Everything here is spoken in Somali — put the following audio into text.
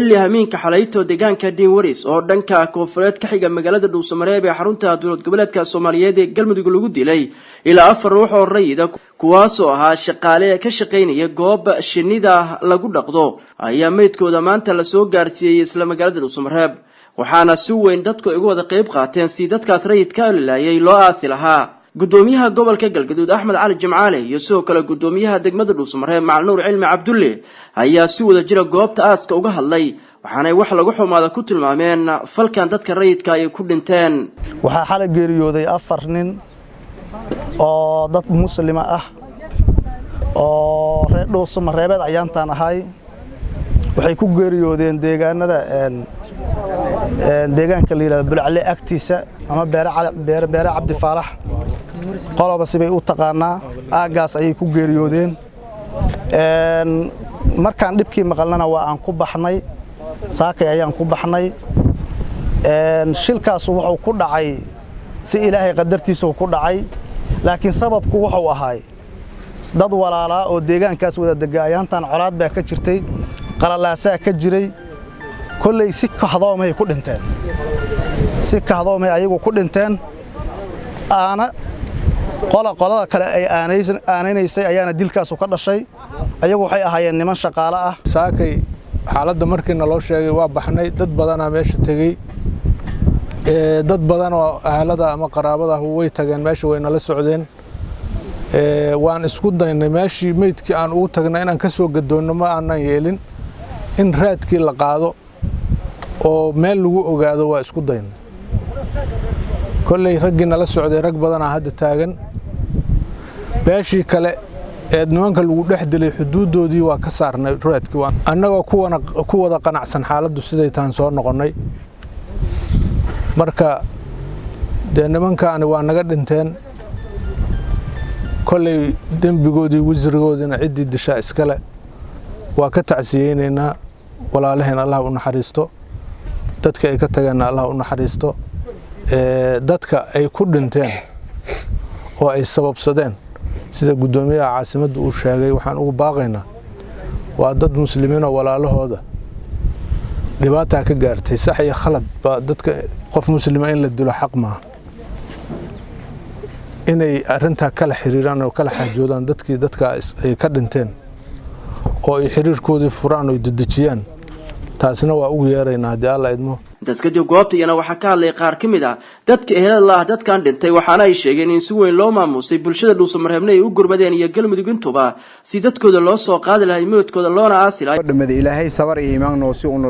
Xilli hamiinka xalayto deegaanka Diinwaris oo dhanka koonfureed ka xiga magaalada Dhuusamareeb ee xarunta dowlad goboleedka Soomaaliyeed ee Galmudug lagu dilay ilaa afar ruux oo rayida, kuwaasoo ahaa shaqaale ka shaqaynaya goob shinida lagu dhaqdo, ayaa meydkooda maanta lasoo gaarsiiyey isla magaalada Dhuusamareeb, waxaana si weyn dadku ay uga wada qayb qaateen si dadkaas rayidka lilaayay loo aasi lahaa. Gudoomiyaha gobolka Galgaduud Axmed Cali Jimcaale iyo sidoo kale gudoomiyaha degmada Dhuusamareeb Macalin Nuur Cilmi Cabdulle ayaa si wada jira goobta aaska uga hadlay, waxaanay wax lagu xumaada ku tilmaameen falkan dadka rayidka ay ku dhinteen. Waxaa xalay geeriyooday afar nin oo dad Muslima ah oo reer Dhuusamareebeed ayaantaan ahay. Waxay ku geeriyoodeen deegaanada deegaanka la yidhahdo Bulcle agtiisa ama Beere Cabdi Faalax, qoloba sibay u taqaanaa. Aaggaas ayay ku geeriyoodeen. Markaan dhibkii maqalnana waa aan ku baxnay, saakay ayaan ku baxnay. Shilkaas wuxuu ku dhacay si Ilaahay qadartiisa ku dhacay, laakiin sababku wuxuu ahaay dad walaalaa oo deegaankaas wada dega. Ayaantan colaad baa ka jirtay, qalalaasaa ka jiray. Kolley si kahdoomay ku dhinteen, si kahdoomay ayagu ku dhinteen. Aana qola qolada kale ay aanaynaysay ayaana dilkaasu ka dhashay. Ayagu waxay ahaayeen niman shaqaale ah. Saakay xaaladda markii naloo sheegay waa baxnay. Dad badanaa meesha tegey, dad badan oo ahalada ama qaraabada way tageen meesha, way nala socdeen. Waan isku daynay meeshii meydkii aan ugu tagnay inaan ka soo gadoonno. Ma aanan yeelin in raadkii la qaado oo meel lagu ogaado. Waa isku daynay. Kolley raggii nala socday, rag badanaa hadda taagan. Beeshii kale ee nimanka lagu dhex dilay xuduuddoodii waa ka saarnay raadkii. Annagoo kuwana ku wada qanacsan xaaladdu siday tahan soo noqonnay. Marka dee nimankaani waa naga dhinteen. Kolley dembigoodii, wisrigoodiina ciddii dishaa iskale. Waa ka tacsiyeynaynaa walaalaheen. Allah u naxariisto dadka ay ka tageenna, Allah u naxariisto dadka ay ku dhinteen oo ay sababsadeen. Sida guddoomiyaha caasimadda uu sheegay, waxaan ugu baaqaynaa waa dad Muslimiinoo walaalahooda dhibaataa ka gaartay. Sax iyo khalad baa dadka qof Muslima in la dilo xaq maaha. Inay arrintaa kala xiriiraan oo kala xaajoodaan dadkii dadka ay ka dhinteen oo ay xiriirkoodii furaan oo dedejiyaan, taasina waa ugu yeeraynaa haddii Alla idmo. Intaas kadib goobta iyana waxaa ka hadlay qaar ka mid ah dadka ehelada la ah dadkan dhintay, waxaana ay sheegeen in si weyn loo maamuusay, bulshada Dhuusamareebna ay u gurmadeen iyo Galmudug intuba, si dadkooda loo soo qaadi lahay meydkooda loona aasi lahay. Dhamada Ilaahay sabar iyo iimaan noo si una.